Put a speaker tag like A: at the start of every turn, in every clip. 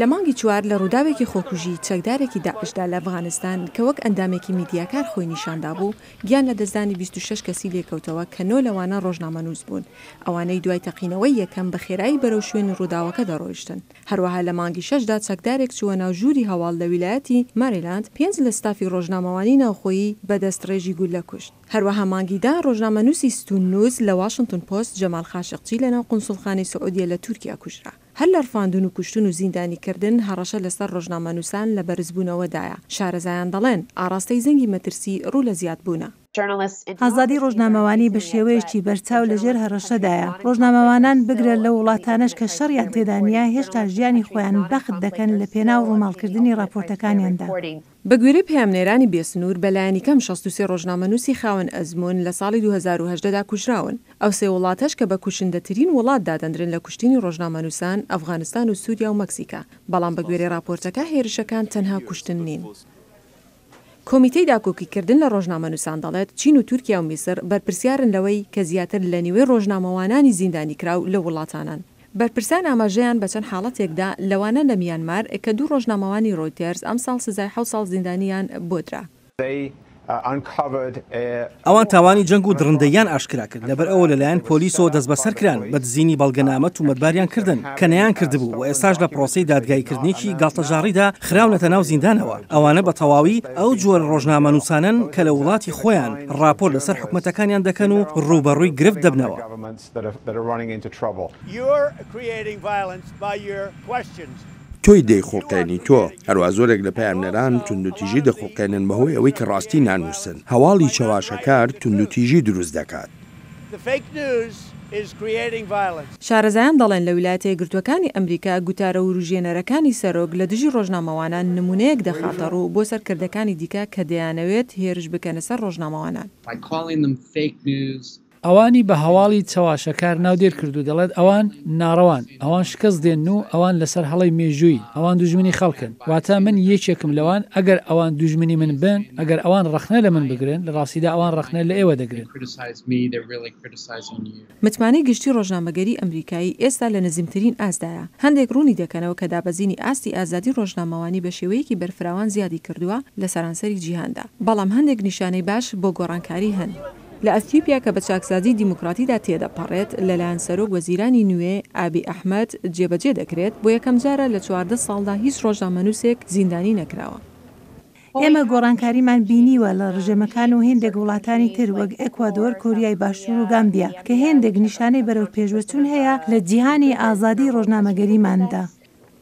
A: لە مانگی چوار لە ڕووداوێکی خۆکوژیی چەکدارێکی داعشدا لە ئەفغانستان کە وەک ئەندامێکی میدیاکار خۆی نیشاندابوو، گیان لەدەستدانی 26 کەسی لێکەوتەوە کە نۆ لەوانە ڕۆژنامەنووس بوون، ئەوانەی دوای تەقینەوەی یەکەم بە خێرایی بەرەو شوێنی ڕووداوەکە دەڕۆیشتن. هەروەها لە مانگی شەشدا چەکدارێک چووە ناو ژووری هەواڵ لە ویلایەتی ماریلاند پێنج لە ستافی ڕۆژنامەوانی ناوخۆیی بە دەستڕێژی گوللە کوشت. هەروەها مانگی دە ڕۆژنامەنووسی ستوون نووس لە واشنتن پۆست جەمال خاشقچی لەناو قونسوڵخانەی سعودیە لە تورکیا کوژرا. هەر لە ڕفاندن و کوشتن و زیندانیکردن هەڕەشە لەسەر ڕۆژنامەنووسان لە بەرزبوونەوەدایە، شارەزایان دەڵێن ئاڕاستەی زەنگی مەترسی ڕوو لە زیادبوونە.
B: ئازادی ڕۆژنامەوانی بە شێوەیەکی بەرچاو لە ژێر هەڕەشەدایە، ڕۆژنامەوانان بگرە لەو وڵاتانەش کە شەڕیان تێدا نییە هێشتا ژیانی خۆیان بەخت دەکەن لە پێناو ڕووماڵکردنی ڕاپۆرتەکانیاندا.
A: بەگوێرەی پەیامنێرانی بێسنوور، بەلایەنیکەم 63 ڕۆژنامەنووسی خاوەن ئەزموون لە ساڵی 2018 دا کوژراون. ئەو سێ وڵاتەش کە بە کوشندەترین وڵات دادەندرێن لە کوشتنی ڕۆژنامەنووسان، ئەفغانستان و سووریا و مەکسیکە. بەڵام بەگوێرەی ڕاپۆرتەکە هێرشەکان تەنها کوشتن نین. کۆمیتەی داکۆکیکردن لە ڕۆژنامەنووسان دەڵێت، چین و تورکیا و میسر بەرپرسیارن لەوەی کە زیاتر لە نیوەی ڕۆژنامەوانانی زیندانیکراو لەو وڵاتانەن. بەرپرسان ئاماژەیان بە چەند حاڵەتێک دا، لەوانە لە میانمار کە دوو ڕۆژنامەوانی ڕۆیتێرز ئەمساڵ سزای حەوت ساڵ زیندانییان بۆ درا.
C: ئەوان تاوانی جەنگ و دڕندەییان ئاشکرا کرد، لەبەرئەوە لەلایەن پۆلیسەوە دەستبەسەر کران، بە دزینی بەڵگەنامە تومەتباریان کردن کە نەیانکردبوو و ئێستاش لە پرۆسەی دادگاییکردنێکی گاڵتەجاڕیدا خراونەتە ناو زیندانەوە. ئەوانە بە تەواوی ئەو جۆرە ڕۆژنامەنووسانەن کە لە وڵاتی خۆیان ڕاپۆرت لەسەر حکومەتەکانیان دەکەن و ڕووبەڕووی گرفت دەبنەوە.
D: تۆی دەیخوڵقێنی تۆ، هەروا زۆرێک لە پەیامنێران توندوتیژی دەخوڵقێنن بەهۆی ئەوەی کە ڕاستی نانووسن. هەواڵی چەواشەکار توندوتیژی دروست دەکات.
A: شارەزایان دەڵێن لە ویلایەتە یەکگرتووەکانی ئەمریکا گوتارە وروژێنەرەکانی سەرۆک لە دژی ڕۆژنامەوانان نموونەیەک دەخاتەڕوو بۆ سەرکردەکانی دیکە کە دەیانەوێت هێرش بکەنە سەر ڕۆژنامەوانان.
E: ئەوانی بە هەواڵی چەواشەکار ناودێر کرد و دەڵێت ئەوان ناڕەوان، ئەوان شکست دێنن و ئەوان لەسەر هەڵەی مێژوویین، ئەوان دوژمنی خەڵکن. واتە من یەکێکم لەوان، ئەگەر ئەوان دوژمنی من بن، ئەگەر ئەوان ڕەخنە لە من بگرن، لە ڕاستیدا ئەوان ڕەخنە لە ئێوە دەگرن.
A: متمانەی گشتی ڕۆژنامەگەری ئەمریکایی ئێستا لە نزمترین ئاستدایە. هەندێک ڕوونی دەکەنەوە کە دابەزینی ئاستی ئازادی ڕۆژنامەوانی بە شێوەیەکی بەرفراوان زیادی کردووە لە سەرانسەری جیهاندا. بەڵام هەندێک نیشانەی باش بۆ گۆڕانکاری هەن. لە ئەسیوپیا کە بە چاکسازی دیموکراتیدا تێدەپەڕێت، لەلایەن سەرۆک وەزیرانی نوێ، ئابی ئەحمەد، جێبەجێ دەکرێت، بۆ یەکەمجارە لە 14 ساڵدا هیچ ڕۆژنامەنووسێک زیندانی نەکراوە.
B: ئێمە گۆڕانکاریمان بینیوە لە ڕژێمەکان و هێندێک وڵاتانی تر وەک ئێکوادۆر، کۆریای باشوور و گامبیا کە هێندێک نیشانەی بەرەو پێشوەچوون هەیە لە جیهانی ئازادی ڕۆژنامەگەریماندا.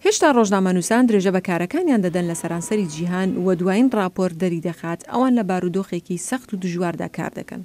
A: هێشتا ڕۆژنامەنووسان درێژە بە کارەکانیان دەدەن لە سەرانسەری جیهان و دوایین ڕاپۆرت دەریدەخات ئەوان لە بارودۆخێکی سەخت و دژواردا کاردەکەن.